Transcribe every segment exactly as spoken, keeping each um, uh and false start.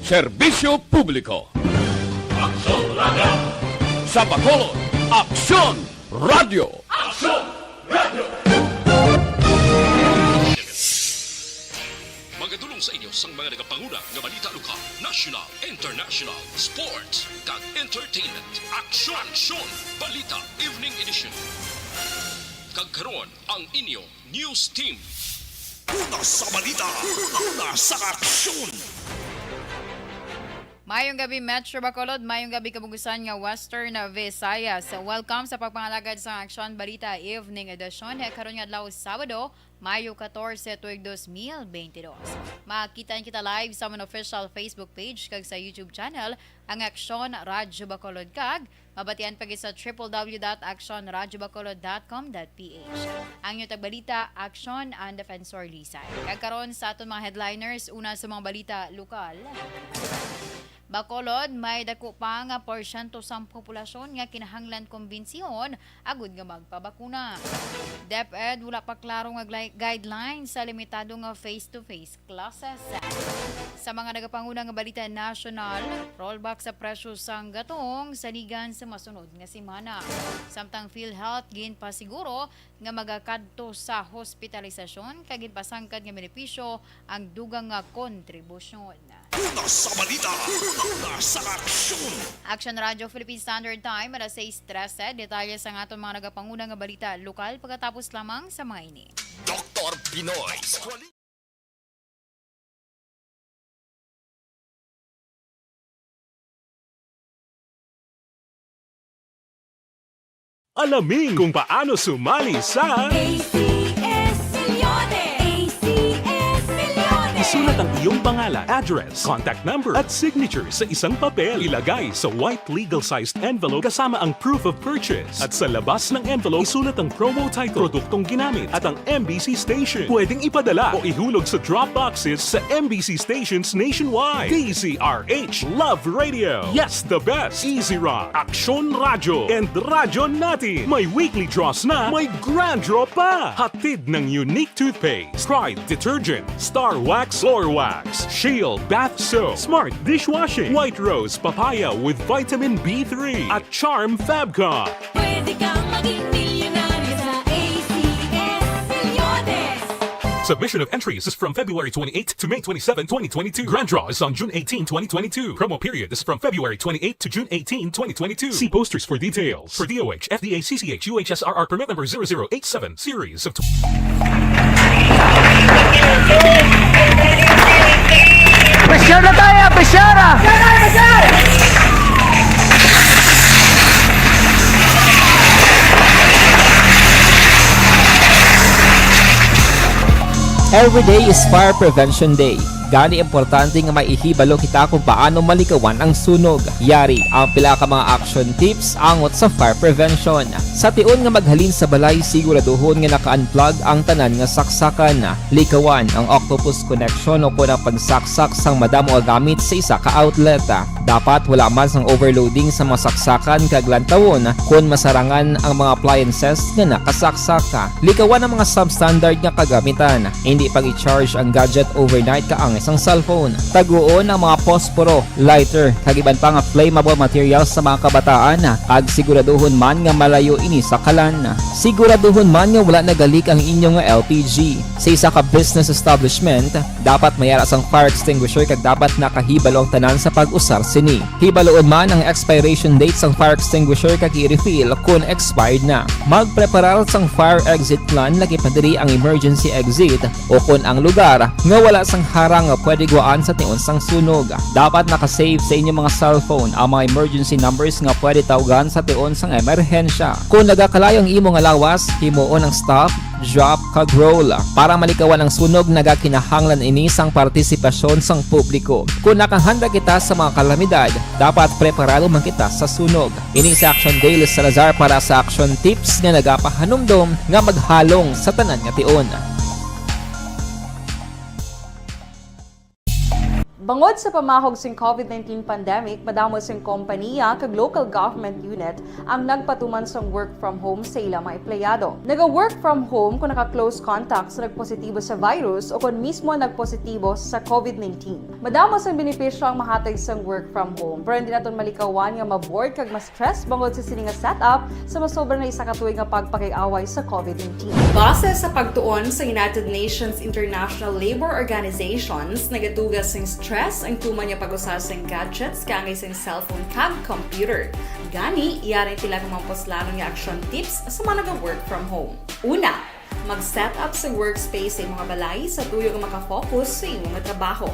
Serbisyo publiko. Aksyon Radio. Sa Bacolod, Aksyon Radio. Aksyon Radio. Magadulong sa inyo sang mga nagapanguna nga balita lokal, national, international, sports, kag entertainment. Aksyon, aksyon! Balita, Evening Edition. Kag karon, ang inyo news team. Una sa balita, una sa aksyon. Mayong gabi, Metro Bacolod. Mayong gabi, kabug-usan nga Western Visayas. Welcome sa pagpangalagad sa Aksyon Balita Evening Edition. Karon nga adlaw, Sabado, Mayo catorce, tuig dos mil bentidós. Makita kita live sa amon official Facebook page kag sa YouTube channel, ang Aksyon Radyo Bacolod, kag mabatian pa gid sa triple W dot aksyon radyo bacolod dot com dot P H. Ang inyo tagbalita, Aksyon, ang Defensor Lisay. Kag karon sa aton mga headliners, una sa mga balita lokal. Bacolod, may dako pa nga porsyento sang populasyon nga kinahanglan kumbinsihon agud nga magpabakuna. DepEd, wala pa klaro nga gli-, guidelines sa limitado nga face-to-face classes. Sa mga nagapanguna nga balita nasyonal, rollback sa presyo sang gatong saligan sa masunod nga semana. Samtang PhilHealth ginpasiguro nga magakadto sa hospitalisasyon kag ginpasangkad nga benepisyo ang dugang nga kontribusyon. Una sa balita, una sa aksyon. Action Radio Philippine Standard Time, alas sais trese. Detalye sa aton mga nagapanguna nga balita lokal pagkatapos lamang sa mga ini. Doktor Pinoy. Alamin kung paano sumali sa A C S Milyones! A C S Milyones! Isulat ang iyong pangalan, address, contact number, at signature sa isang papel. Ilagay sa white legal-sized envelope kasama ang proof of purchase. At sa labas ng envelope, isulat ang promo title, produktong ginamit, at ang M B C station. Pwedeng ipadala o ihulog sa drop boxes sa M B C stations nationwide. D Z R H Love Radio. Yes, the best. Easy Rock, Aksyon Radyo, and Radyo Natin. May weekly draws na, may grand draw pa. Hatid ng Unique Toothpaste, Pride Detergent, Star Wax Floor Wax, Shield Bath Soap, Smart Dishwashing, White Rose Papaya with Vitamin B three, at Charm Fabcon. Pwede kang maging milyonaryo sa A C S Milyones. Submission of entries is from February twenty-eighth to May twenty-seven, twenty twenty-two. Grand draw is on June eighteen, twenty twenty-two. Promo period is from February twenty-eighth to June eighteen, twenty twenty-two. See posters for details. For D O H, F D A, C C H, U H S R R permit number zero zero eight seven, series of tw- Pressure na tayo! Pressure! Every day is Fire Prevention Day. Gani, importante nga may ihibalo kita kung paano malikawan ang sunog. Yari ang pila ka mga action tips angot sa fire prevention. Sa tion nga maghalin sa balay, siguraduhon nga naka-unplug ang tanan nga saksakan. Likawan ang octopus connection o kon ang pagsaksak sang madamo nga gamit sa isa ka outlet. Dapat wala man sang overloading sa mga saksakan kag lantawon kon masarangan ang mga appliances nga nakasaksak. Likawan ang mga substandard nga kagamitan. Indi pag-i-charge ang gadget overnight kaangay sang cellphone. Taguon ang mga posporo, lighter, kag iban pa nga flammable materials sa mga kabataan, kag siguraduhon man nga malayo ini sa kalan. Siguraduhon man nga wala nagalik ang inyo nga L P G. Sa isa ka business establishment, dapat may ara sang fire extinguisher kag dapat nakahibalo ang tanan sa pag-usar sini. Hibaluon man ang expiration date sang fire extinguisher kag i-refill kon expired na. Magpreparar sang fire exit plan, lakip na diri ang emergency exit o kon ang lugar nga wala sang harang nga pwede gwaan sa tion sang sunog. Dapat naka-save sa inyo mga cellphone ang mga emergency numbers nga pwede tawgan sa tion sang emerhensya. Kon nagakalayo ang imo nga lawas, himuon ang stop, drop, kag roll. Para malikawan ang sunog, nagakinahanglan ini sang partisipasyon sang publiko. Kon nakahanda kita sa mga kalamidad, dapat preparado man kita sa sunog. Ini si Action Dale Salazar para sa Action Tips nga nagapahanumdom nga maghalong sa tanan nga tion. Bangod sa pamahog sing COVID nineteen pandemic, madamo sing kompaniya kag local government unit ang nagpatuman sang work from home sa ila mga empleyado. Naga-work from home kung naka-close contact sa nagpositibo sa virus o kon mismo nagpositibo sa COVID nineteen. Madamo sang benepisyo ang mahatag sang work from home, pero hindi naton malikawan nga ma-bored kag ma-stress bangod sa sini nga setup sa masobra na isa ka tuig nga pagpakig-away sa COVID nineteen. Base sa pagtuon sa United Nations International Labour Organizations, nagatuga sing stress ang tuman nga pag-usa sing gadgets kaangay sing cellphone kag computer. Gani, yari sila kung mga puslanon nga action tips sa mga naga-work from home. Una, mag-set up sa workspace sa imong balay sa tuyo nga makafocus sa imong trabaho.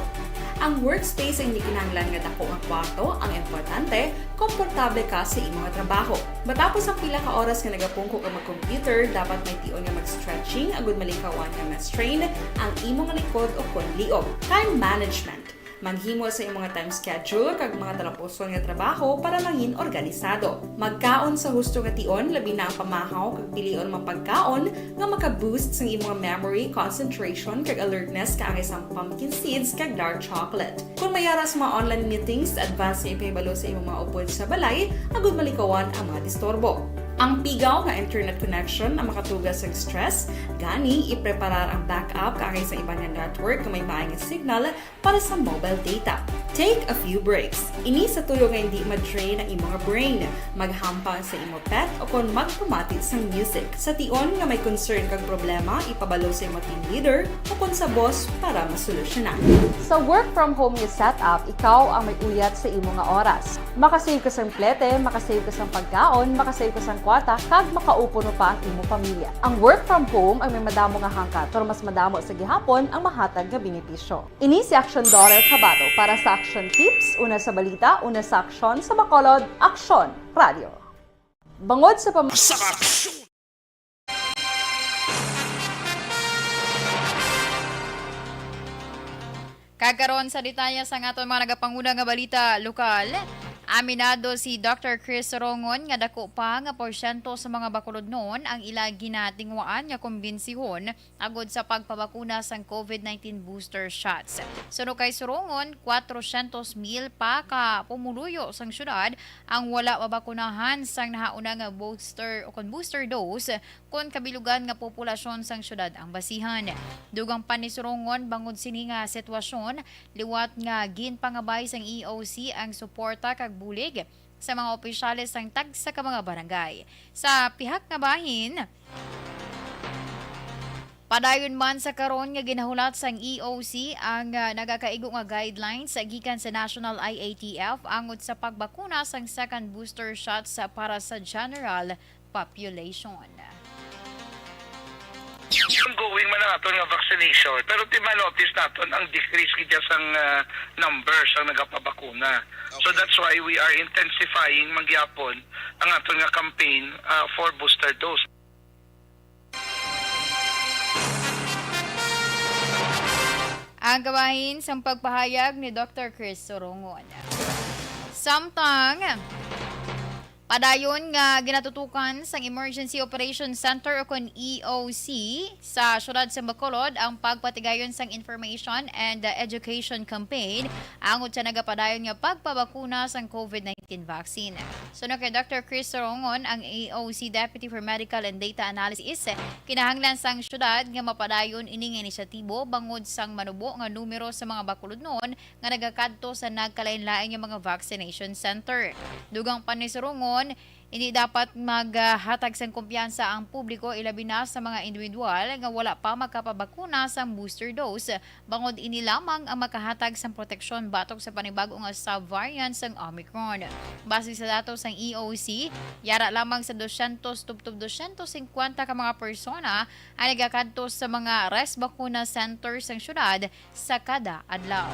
Ang workspace ay hindi kinahanglan nga dako nga kwarto, ang importante, komportable ka sa imong trabaho. Matapos ang pila ka oras nga nagapungko ka mag-computer, dapat may tion nga mag-stretching agud malikawan nga ma-strain ang imong likod o kon liog. Time management. Maghimo sa imong time schedule kag mga talapuson nga trabaho para mangin organisado. Magkaon sa husto nga tion, labi na ang pamahaw kag pilion mga pagkaon nga maka-boost sang imong memory, concentration, kag alertness kaangay sang pumpkin seeds kag dark chocolate. Kung may ara sa mga online meetings, advance nga ipahibalo sa imong mga upod sa balay agud malikawan ang mga disturbo. Ang pigaw nga internet connection ang makatuga sang stress, gani ipreparar ang backup kaangay sa iban nga network nga may maay nga signal para sa mobile data. Take a few breaks. Ini sa tuyo nga hindi ma-drain ang imong brain. Maghampang sa imong pet o kon magpamati sang music. Sa tion nga may concern kag problema, ipabalo sa imong team leader o kon sa boss para masolusyonan. Sa work from home nga setup, ikaw ang may uyat sa imo nga oras. Makasave ka sang plete, makasave ka sang pagkaon, makasave ka sang kwarta, kag makaupod pa ang imo pamilya. Ang work from home ang may madamo nga hangkat, pero mas madamo sa gihapon ang mahatag nga benepisyo. Ini si Action Daughter Kabato para sa Action Tips, una sa balita, una sa aksyon, sa Bacolod, Aksyon Radio. Bangod sa pam- Sa aksyon! Kag karon sa detalye sang aton mga nagapanguna nga balita lokal, aminado si Doctor Chris Sorongon nga dako pa nga porsyento sa mga Bacolodnon ang ila ginatingwaan nga kumbensihon agud sa pagpabakuna sang COVID nineteen booster shots. Suno kay Sorongon, kwatrosyentos mil pa ka pumuluyo sang syudad ang wala mabakunahan sang nahauna nga booster o kon booster dose kon kabilugan nga populasyon sang syudad ang basihan. Dugang pa ni Sorongon, bangod sini nga sitwasyon, liwat nga ginpangabay sang E O C ang suporta kag bulig sa mga opisyales sang tagsa ka mga barangay. Sa pihak nga bahin, padayon man sa karon nga ginahulat sang E O C ang, ah, nagakaigo nga guidelines gikan sa National I A T F angot sa pagbakuna sang second booster shots para sa general population. Ongoing man ang aton nga vaccination, pero ti ma-notice naton ang decrease gid sang, ah, numbers ang nagapabakuna. So, okay, that's why we are intensifying man gyapon ang aton nga campaign, ah, for booster dose. Ang kabahin sang pagpahayag ni Doctor Chris Sorongon. Samtang, padayon nga ginatutukan sang Emergency Operation Center o kon E O C sa siyudad sa Bacolod ang pagpatigayon sang information and education campaign angot sa nagapadayon nga pagpabakuna sang COVID nineteen vaccine. Suno kay Doctor Chris Sorongon, ang E O C Deputy for Medical and Data Analysis, kinahanglan sang siyudad nga mapadayon ini nga inisyatibo bangod sang manubo nga numero sa mga Bacolodnon nga nagakadto sa nagkalain-lain nga mga vaccination center. Dugang pa ni Sorongon, hindi dapat maghatag sang kumpiyansa ang publiko, ilabi na sa mga individual nga wala pa makapabakuna sang booster dose, bangod ini lamang ang makahatag sang proteksyon batok sa panibag-o nga subvariant sang Omicron. Base sa datos sang E O C, yara lamang sa dosyentos tubtob dosyentos singkwenta ka mga persona ang nagakadto sa mga res bakuna center sang syudad sa kada adlaw.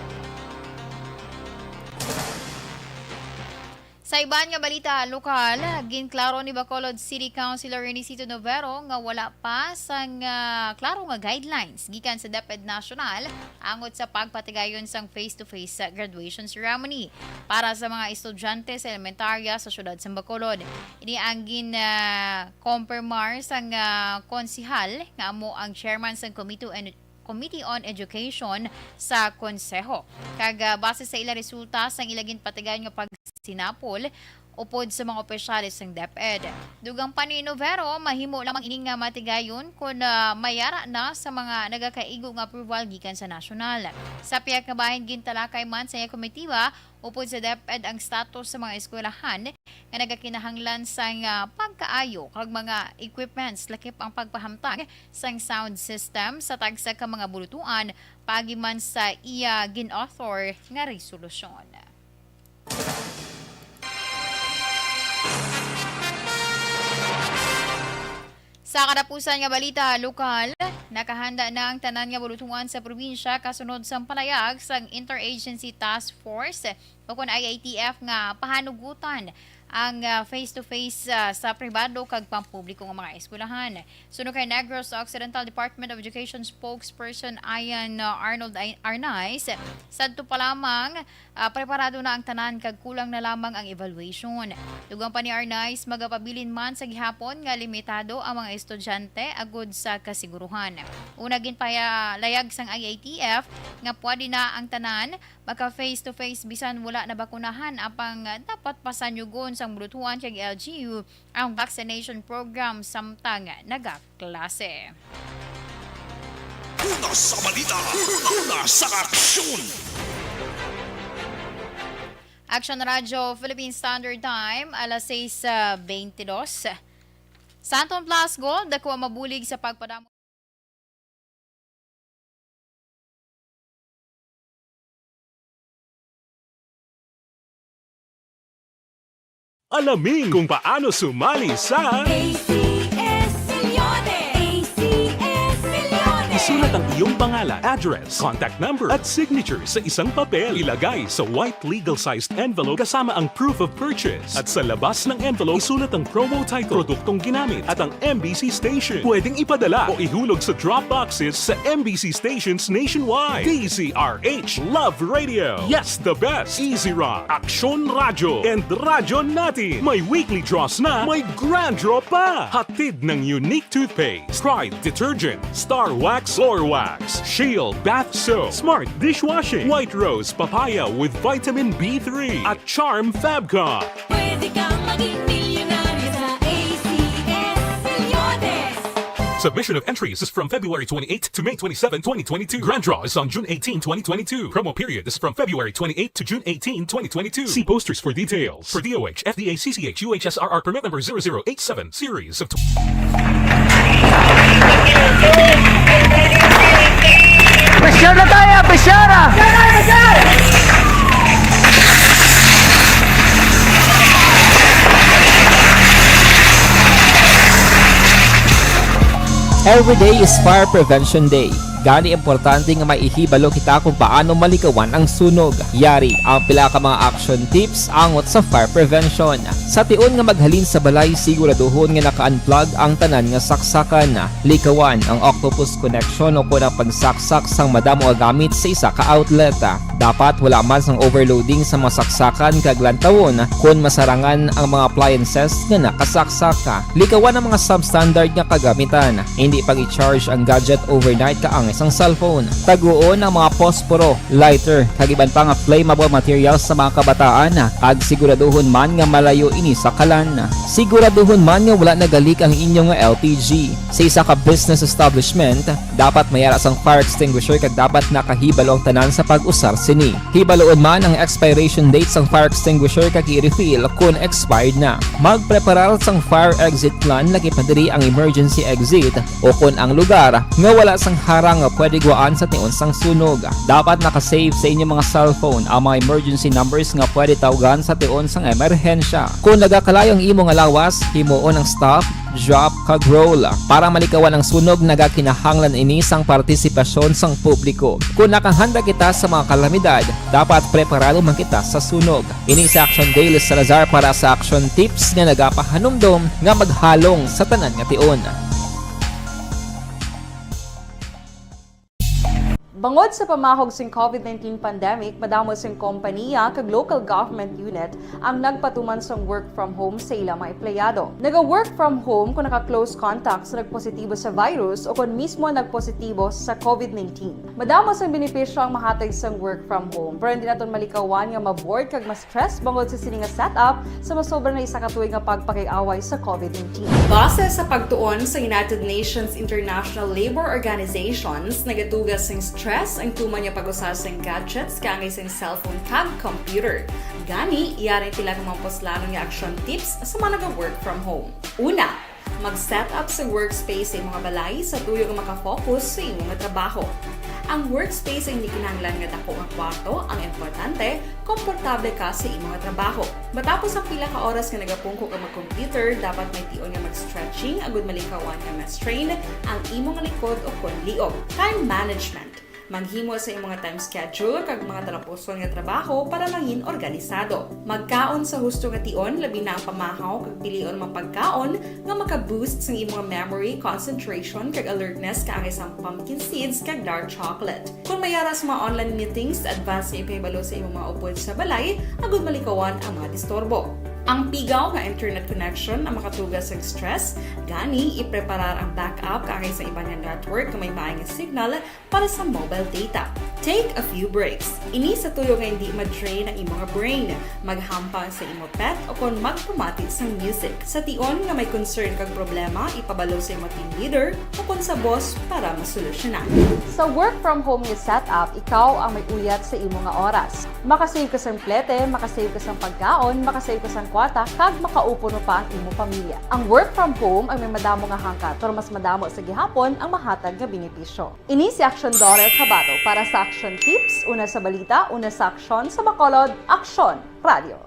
Sa iban nga balita lokal, ginklaro ni Bacolod City Councilor Renisito Novero nga wala pa sang, ah, klaro nga guidelines gikan sa DepEd National angot sa pagpatigayon sang face-to-face graduation ceremony para sa mga estudyante sa elementarya sa siyudad sa Bacolod. Ini ang gin, ah, kumpirmar sang, ah, konsehal nga amo ang chairman sang Committee on Committee on Education sa Konseho, kag, ah, base sa ila resulta sang ila ginpatigayon nga pagsinapol upod sa mga opisyales sang DepEd. Dugang pa ni Novero, mahimo lamang ini nga matigayon kon, ah, mayara na sa mga nagakaigo nga approval gikan sa nasyonal. Sa pihak nga bahin, gintalakay man sa iya komitiba upod sa DepEd ang status sa mga eskwelahan nga nagakinahanglan sang, ah, pagkaayo kag mga equipments, lakip ang pagpahamtang sang sound system sa tagsa ka mga bulutuan paagi man sa iya gin-author nga resolusyon. Sa katapusan nga balita lokal, nakahanda na ang tanan nga bulutuan sa probinsya kasunod sang panayag sang Interagency Task Force o kon I A T F nga pahanugutan ang, ah, face-to-face, ah, sa pribado kag pampubliko nga mga eskwelahan. Suno kay Negros Occidental Department of Education spokesperson Ian, ah, Arnold Ay-, Arnaiz, sadto pa lamang, ah, preparado na ang tanan kag kulang na lamang ang evaluation. Dugang pa ni Arnaiz, magapabilin man sa gihapon nga limitado ang mga estudyante agud sa kasiguruhan. Una, ginpalayag sang I A T F nga pwede na ang tanan maka face to face bisan wala nabakunahan, apang dapat pasanyugon sang bulutuan kag L G U ang vaccination program samtang nagaklase. Una sa balita, una sa aksyon. Action Radio Philippine Standard Time, alas sais, ah, twenty-dos. Santon Plus Gold, dako ang mabulig sa pagpadamo. Alamin kung paano sumali sa A C S Milyones! A C S Milyones! Isulat ang iyong pangalan, address, contact number, at signature sa isang papel. Ilagay sa white legal-sized envelope kasama ang proof of purchase. At sa labas ng envelope, isulat ang promo title, produktong ginamit, at ang M B C station. Pwedeng ipadala o ihulog sa drop boxes sa M B C stations nationwide. D Z R H, Love Radio. Yes, the best. Easy Rock, Aksyon Radyo, and Radyo Natin. May weekly draws na, may grand draw pa. Hatid ng Unique Toothpaste, Pride Detergent, Star Wax, Floor Wax, Shield Bath Soap, Smart Dishwashing, White Rose Papaya with Vitamin B three, at Charm Fabcon. Pwede kang maging milyonaryo sa A C S Milyones. Submission of entries is from February twenty-eighth to May twenty-seven, twenty twenty-two. Grand draw is on June eighteen, twenty twenty-two. Promo period is from February twenty-eighth to June eighteen, twenty twenty-two. See posters for details. For D O H, F D A, C C H, U H S R R permit number zero zero eight seven, series of tw- Pressure na tayo! Pressure na! Every day is Fire Prevention Day. Gani, importante nga may ihibalo kita kung paano malikawan ang sunog. Yari ang pila ka mga action tips angot sa fire prevention. Sa tion nga maghalin sa balay, siguraduhon nga naka-unplug ang tanan nga saksakan. Likawan ang octopus connection o kon ang pagsaksak sang madamo nga gamit sa isa ka outlet. Dapat wala man sang overloading sa mga saksakan kag lantawon kon masarangan ang mga appliances nga nakasaksak. Likawan ang mga substandard nga kagamitan. Hindi pag-i-charge ang gadget overnight kaangay sang cellphone. Taguon ang mga posporo, lighter, kag iban pa nga flammable materials sa mga kabataan, kag siguraduhon man nga malayo ini sa kalan. Siguraduhon man nga wala nagalik ang inyo nga L P G. Sa isa ka business establishment, dapat may ara sang fire extinguisher kag dapat nakahibalo ang tanan sa pag-usar sini. Hibaluon man ang expiration date sang fire extinguisher kag i-refill kon expired na. Magpreparar sang fire exit plan, lakip na diri ang emergency exit o kon ang lugar nga wala sang harang nga pwede gwaan sa tion sang sunog. Dapat naka-save sa inyo mga cellphone ang mga emergency numbers nga pwede tawgan sa tion sang emerhensya. Kon nagakalayo ang imo nga lawas, himuon ang stop, drop, kag roll. Para malikawan ang sunog, nagakinahanglan ini sang partisipasyon sang publiko. Kon nakahanda kita sa mga kalamidad, dapat preparado man kita sa sunog. Ini si Action Daily Salazar para sa Action Tips nga nagapahanumdom nga maghalong sa tanan nga tion. Bangod sa pamahog sing COVID nineteen pandemic, madamo sing kompaniya kag local government unit ang nagpatuman sang work from home sa ila mga empleyado. Naga-work from home kung naka-close contact sa nagpositibo sa virus o kon mismo nagpositibo sa COVID nineteen. Madamo sang benepisyo ang mahatag sang work from home, pero hindi naton malikawan nga ma-bored kag ma-stress bangod sa sini nga setup sa masobra na isa ka tuig nga pagpakig-away sa COVID nineteen. Base sa pagtuon sa United Nations International Labour Organizations, nagatuga sing stress ang tuman nga pag-usa sing gadgets kaangay sing cellphone kag computer. Gani, yari ang pila ka mga puslanon nga action tips sa mga naga-work from home. Una, mag-set up sa workspace sa imong balay sa tuyo nga makafocus sa imo nga trabaho. Ang workspace ay hindi kinahanglan nga dako nga kwarto. Ang importante, komportable ka sa imo nga trabaho. Matapos ang pila ka oras nga nagapungko ka mag-computer, dapat may tion nga mag-stretching agud malikawan nga ma-strain ang imo nga likod o kon liog. Time management. Maghimo sa imo nga time schedule kag mga talapuson nga trabaho para mangin organisado. Magkaon sa husto nga tion, labi na ang pamahaw kag pilion mga pagkaon nga maka-boost sang imo nga memory, concentration, kag alertness kaangay sang pumpkin seeds kag dark chocolate. Kon may ara sa mga online meetings, advance nga ipahibalo sa imo mga upod sa balay agud malikawan ang mga disturbo. Ang pigaw nga internet connection ang makatuga sa stress, gani ipreparar ang backup kaangay sa iban nga network nga may maay nga signal para sa mobile data. Take a few breaks. Ini sa tuyo nga hindi ma-drain ang imo nga brain. Maghampang sa imo pet o kon magpamati sang music. Sa tion nga may concern kag problema, ipabalo sa imo team leader o kon sa boss para masolusyonan. Sa work from home nga setup, ikaw ang may uyat sa imo nga oras. Makasave ka sang plete, makasave ka sang pagkaon, makasave ka sang kwarta, kag makaupo mo pa ang imo pamilya. Ang work from home ay may madamo nga hangkat, pero mas madamo sa gihapon ang mahatag nga benepisyo. Ini si Action Daughter Kabato para sa Action Tips, una sa balita, una sa aksyon, sa Bacolod, Aksyon Radio.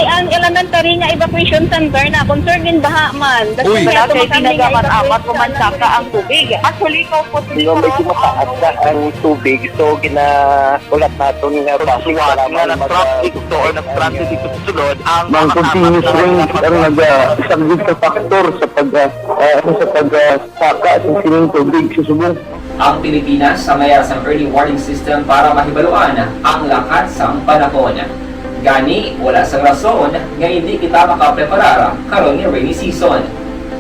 Ang elementary nga evacuation center na concern in baha man. Uy. Wala kay ginagaman-amat, pumansaka ang tubig. Actually, ikaw po, Di ba, medyo mataas na ang tubig, so ginaulat naton nga traffic nga nag-traffic to or nag-transit dito sa sulod ang mga continuous rain ang nag-, ah, isang big factor sa pag, ah, ah, ano, sa pag, ah, saka sa sining tubig sa subong. Ang Pilipinas ang may sang early warning system para mahibaluan ang lakat sang panahon. Gani, wala sang rason nga hindi kita makapreparar karon nga rainy season.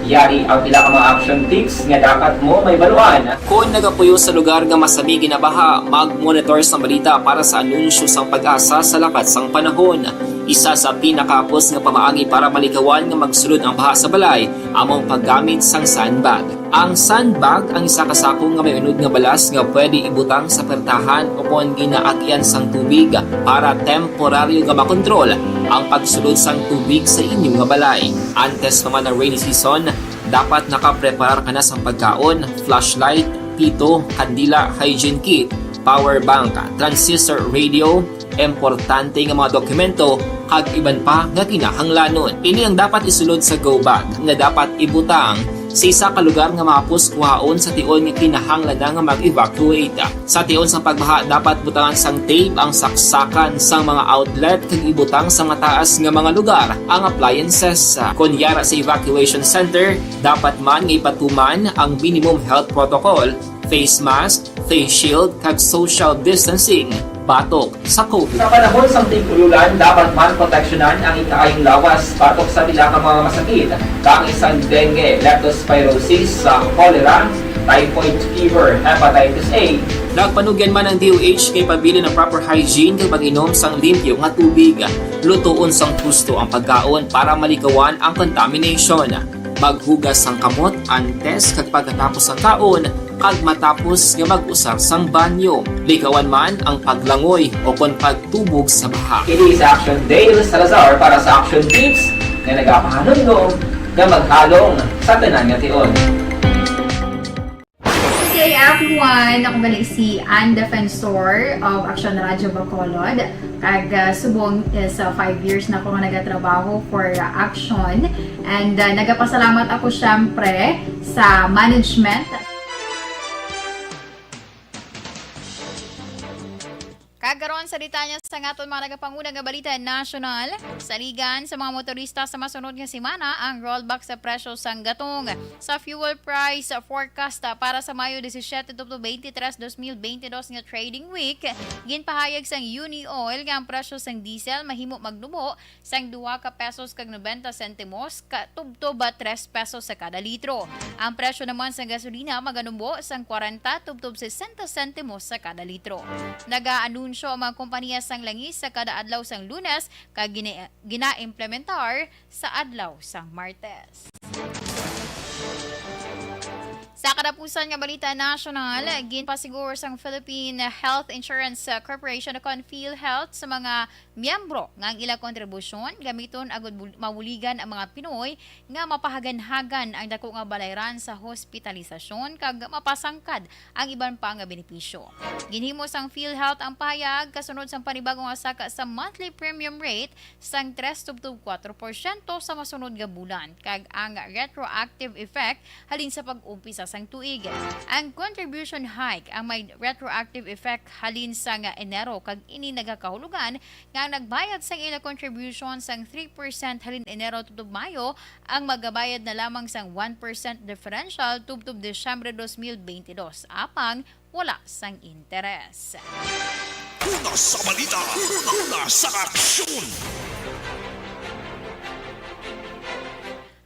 Yari ang pila ka mga action tips nga dapat mo mahibaluan. Kon nagapuyo sa lugar nga masami ginabaha, mag-monitor sang balita para sa anunsyo sang PAGASA sa lakat sang panahon. Isa sa pinakahapos nga pamaagi para malikawan nga magsulod ang baha sa balay amo ang paggamit sang sandbag. Ang sandbag ang isa ka sako nga may unod nga balas nga pwede ibutang sa pertahan o kon ginaagyan sang tubig para temporaryo nga makontrol ang pagsulod sang tubig sa inyo nga balay. Antes pa man ang rainy season, dapat nakapreparar ka na sang pagkaon, flashlight, pito, kandila, hygiene kit, power bank, transistor radio, importante nga mga dokumento, kag iban pa nga kinahanglanon. Ini ang dapat isulod sa go bag nga dapat ibutang sa isa ka lugar nga mahapos kuhaon sa tion nga kinahanglan na nga mag-evacuate. Sa tion sang pagbaha, dapat butangan sang tape ang saksakan sang mga outlet kag ibutang sa mataas nga mga lugar ang appliances. Kon yara sa evacuation center, dapat man nga ipatuman ang minimum health protocol, face mask, face shield, kag social distancing batok sa COVID. Sa panahon sang tig-ulolan, dapat man proteksyonan ang ikaayong lawas batok sa pila ka mga masakit, kaangay sang dengue, leptospirosis, sa cholera, typhoid fever, hepatitis A. Nagpanugyan man ang D O H nga ipabilin ang proper hygiene kag pag-inom sang limpyo nga tubig. Lutoon sang husto ang pagkaon para malikawan ang contamination. Maghugas sang kamot antes kag pagkatapos sang kaon, kag matapos nga mag-usar sang banyo. Likawan man ang paglangoy o kon pagtubog sa baha. Ini si Action Dale Salazar para sa Action Tips nga nagapahanumdom nga maghalong sa tanan nga tion. Good day, everyone. Ako gali si Ann Defensor of Action Radio Bacolod. Kag, ah, subong is, ah, five years na ako nga nagatrabaho for, ah, Action. And, ah, nagapasalamat ako, syempre, sa management. Kag karon sa detalye Sa aton mga nagapanguna nga balita nasyonal, saligan sa mga motorista sa masunod nga semana ang rollback sa presyo sang gatong. Sa fuel price forecast para sa Mayo disisiete tubtob twenty-three, dos mil bente dos nga trading week, ginpahayag sang Uni Oil nga ang presyo sang diesel mahimo magnubo sang duha ka pesos kag nobenta sentimos ka tubtob ba tres pesos sa kada litro. Ang presyo naman sa gasolina maganubo sang kwarenta tubtob sesenta sentimos sa kada litro. Nagaanunsyo ang mga kompanya sang langis sa kada adlaw sang Lunes kag gina-, ginaimplementar sa adlaw sang Martes. Sa katapusan nga balita nasyonal, ginpasigur sang Philippine Health Insurance Corporation o kon PhilHealth sa mga miyembro nga ang ila kontribusyon gamiton agud bul-, mabuligan ang mga Pinoy nga mapahaganhagan ang dako nga balayran sa hospitalisasyon kag mapasangkad ang iban pa nga benepisyo. Ginhimo sang PhilHealth ang pahayag kasunod sang panibago nga saka sa monthly premium rate sang tres tubtob kuwatro porsyento sa masunod nga bulan, kag ang retroactive effect halin sa pag-umpisa sang tuig. Ang contribution hike ang may retroactive effect halin sang Enero, kag ini nagakahulugan nga ang nagbayad sang ila contribution sang three percent halin Enero tubtob Mayo ang magabayad na lamang sang one percent differential tubtob Disyembre dos mil bente dos, apang wala sang interes. Una sa balita, una sa aksyon.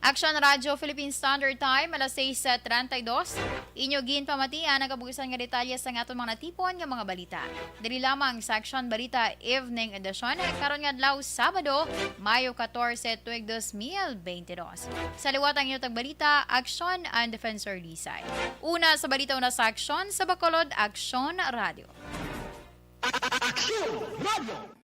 Aksyon Radyo Philippine Standard Time, alas sais treinta y dos. Inyo ginpamatian ang kabuusan nga detalye sa aton mga natipon nga mga balita. Diri lamang sa Aksyon Balita Evening Edition, karon nga adlaw, Sabado, Mayo katorse, tuig dos mil bente dos. Sa liwat ang inyo tagbalita, Aksyon and Defensor Lisay. Una sa balita, una sa aksyon, sa Bacolod, Aksyon Radyo. Aksyon Radyo.